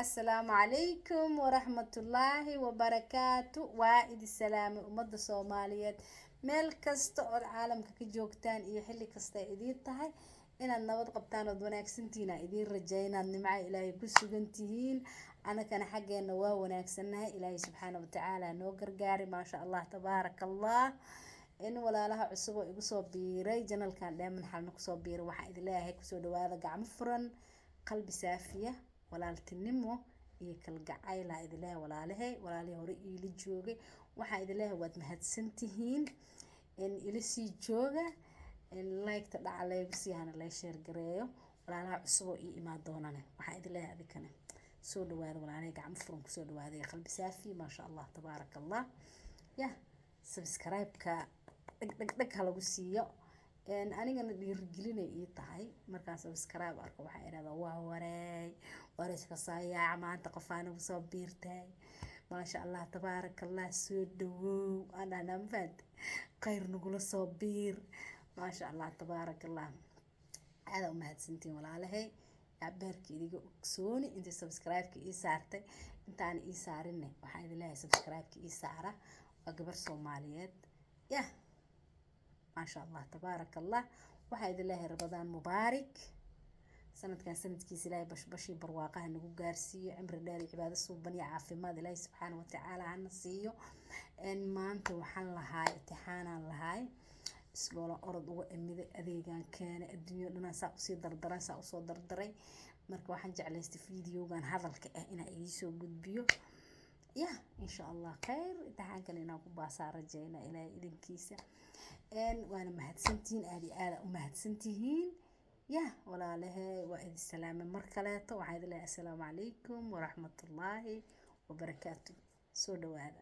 Asalaamu calaykum waraxmatullaahi wabarakaatu. Waa idi salaamay, ummadda Soomaaliyeed meel kasta ood caalamka ka joogtaan iyo xilli kasta ay idiin tahay. Inaad nabad qabtaan ood wanaagsantihiin aa idiin rajaynaad, nimca Ilaahay ku sugan tihiin. Anakana xaggeena waa wanaagsannahay, Ilaahay subxaana watacaala noo gargaaray. Maasha Allah, tabaaraka Allah. In walaalaha cusub oo igu soo biiray channelkan Dheeman Xalna kusoo biiray, waxaan idin leeyahay kusoo dhawaada gacmo furan, qalbi saafiya, walaaltinimo iyo kalgacayla idin leeyahay. Walaalahay, walaalihii hore iila joogay, waxaan idin leeyahay waad mahadsantihiin. In ila sii jooga, in like-ta dhaca laygu sii hana lay share gareeyo. Walaalaha cusub oo ii imaan doonane, waxaan idin leeyahay adikana soo dhawaada. Walaalahay, gacmo furan kusoo dhawaada iyo qalbi saafi. Maasha Allah, tabaaraka Allah. Yah, subscribe-ka dhag dhag dhag ha lagu siiyo. Anigana dhiirigelinay ii tahay markaan subscribe arko. Waxaa idhahdaa, "Waa wareey, wareyska soo yaaca, maanta qof anigu soo biirtay." Maasha Allah, tabaaraka Allah, soo dhawow aan dhahnaa. Ma fahante? Khayr nagula soo biir. Maasha Allah, tabaaraka Allah, aada u mahadsantiin, walaalahay. Beerka idiga ogsooni intii subscribe-ka ii saartay. Intaana ii saarinne, waxaan idin leeyahay subscribe-ka ii saara. Waa gabar Soomaaliyeed. Yah, maasha Allah, tabaaraka Allah. Waxaa idin leeyahay Ramadaan mubaarik. Sanadkan sanadkiisa Ilaahay bashbashii barwaaqaha nagu gaarsiiyo, cimri dheer iyo cibaado suuban iyo caafimaad Ilaahay subxaana watacaala hana siiyo. Maanta waxaan lahaay imtixaanaan lahaay, iskoola orod uga imiday, adeegaan keenay, adduunyo dhanaan saa usii dardaray, saa usoo dardaray. Marka waxaan jeclaystay videogan hadalka ah inaan idiisoo gudbiyo. Ya, insha Allah khayr, imtixaankan inaan ku baasaa rajayna, Ilaahay idinkiisa. Waana mahadsantihiin, aada iyo aada u mahadsantihiin. Ya walaalahe, waa idin salaamay mar kaleeto. Waxaa idin leeyahay assalaamu calaykum waraxmatullaahi wabarakaatu. Soo dhawaada.